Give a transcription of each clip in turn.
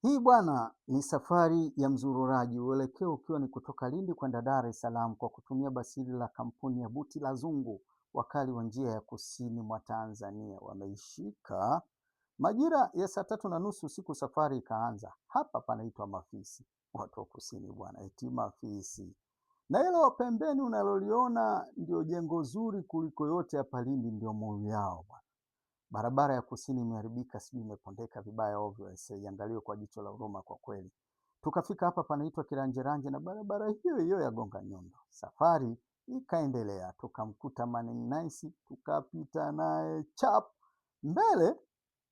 Hii bwana ni safari ya mzururaji, uelekeo ukiwa ni kutoka Lindi kwenda Dar es Salaam kwa kutumia basi la kampuni ya Buti la Zungu. Wakali wa njia ya kusini mwa Tanzania wameishika. Majira ya 3:30 usiku safari ikaanza. Hapa panaitwa Mafisi, watu wa kusini bwana, eti Mafisi. Na hilo pembeni unaloliona ndio jengo zuri kuliko yote hapa Lindi, ndio moyo yao bwana. Barabara ya kusini imeharibika, sijui imepondeka vibaya ovyo, iangaliwe kwa jicho la huruma kwa kweli. Tukafika hapa panaitwa Kiranjeranje na barabara hiyo hiyo ya Gonga Nyundo. Safari ikaendelea, tukamkuta Manning Nice, tukapita naye chap mbele,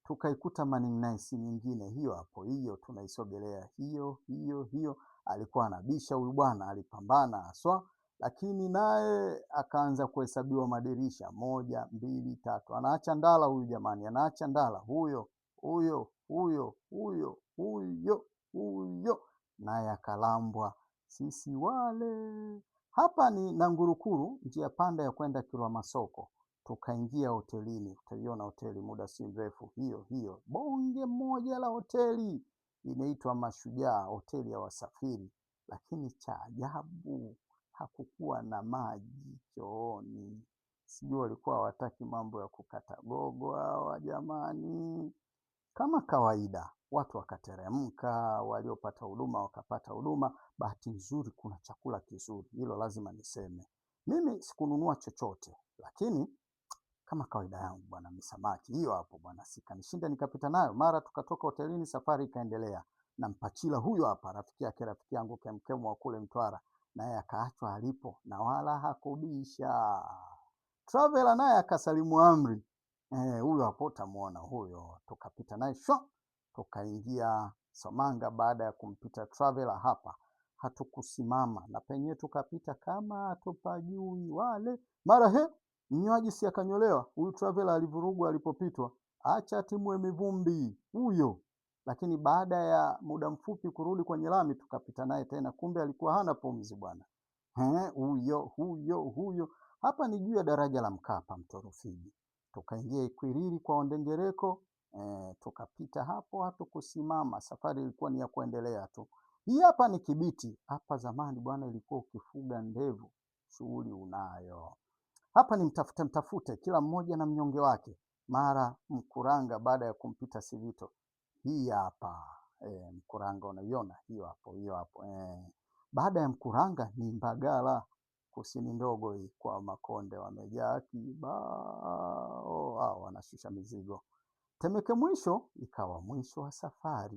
tukaikuta Manning Nice nyingine hiyo hapo, hiyo tunaisogelea, hiyo hiyo hiyo. Alikuwa anabisha huyu bwana, alipambana haswa, lakini naye akaanza kuhesabiwa madirisha, moja, mbili, tatu. Anaacha ndala huyu jamani, anaacha ndala huyo huyo huyo huyo huyo huyo, naye akalambwa. Sisi wale hapa ni Nangurukuru, njia panda ya kwenda Kilwa Masoko. Tukaingia hotelini, utaiona hoteli muda si mrefu, hiyo hiyo bonge moja la hoteli inaitwa Mashujaa, hoteli ya wasafiri. Lakini cha ajabu hakukuwa na maji chooni. Sijui walikuwa hawataki mambo ya kukata gogo hawa jamani. Kama kawaida, watu wakateremka, waliopata huduma wakapata huduma. Bahati nzuri kuna chakula kizuri, hilo lazima niseme. Mimi sikununua chochote, lakini kama kawaida yangu bwana, misamaki hiyo hapo bwana, sikanishinda nikapita nayo. Mara tukatoka hotelini, safari ikaendelea na Mpachila huyo hapa, rafiki yake rafiki yangu Kemkemu wa kule Mtwara, naye akaachwa alipo na wala hakubisha. Traveler naye akasalimu amri. Huyo hapo utamuona huyo. Tukapita naye shwa, tukaingia Somanga. Baada ya kumpita Traveler hapa hatukusimama, na penyewe tukapita kama hatupajui wale. Mara he, mnywaji si akanyolewa huyu. Traveler alivurugwa alipopitwa, acha timue mivumbi huyo. Lakini baada ya muda mfupi kurudi kwenye lami, tukapita naye tena, kumbe alikuwa hana pumzi bwana. Huyo huyo huyo. Hapa ni juu ya daraja la Mkapa, mto Rufiji. Tukaingia Ikwiriri kwa Ondengereko, tukapita hapo, hatukusimama. Safari ilikuwa ni ya kuendelea tu. Hii hapa ni Kibiti. Hapa zamani bwana, ilikuwa ukifuga ndevu shughuli unayo. Hapa ni mtafute mtafute, kila mmoja na mnyonge wake. Mara Mkuranga baada ya kumpita Sivito, hii hapa Mkuranga unaiona hiyo hapo, hiyo hapo. Baada ya Mkuranga ni Mbagala kusini ndogo hii kwa Makonde wamejaa kibao, hao wanashusha mizigo. Temeke mwisho ikawa mwisho wa safari.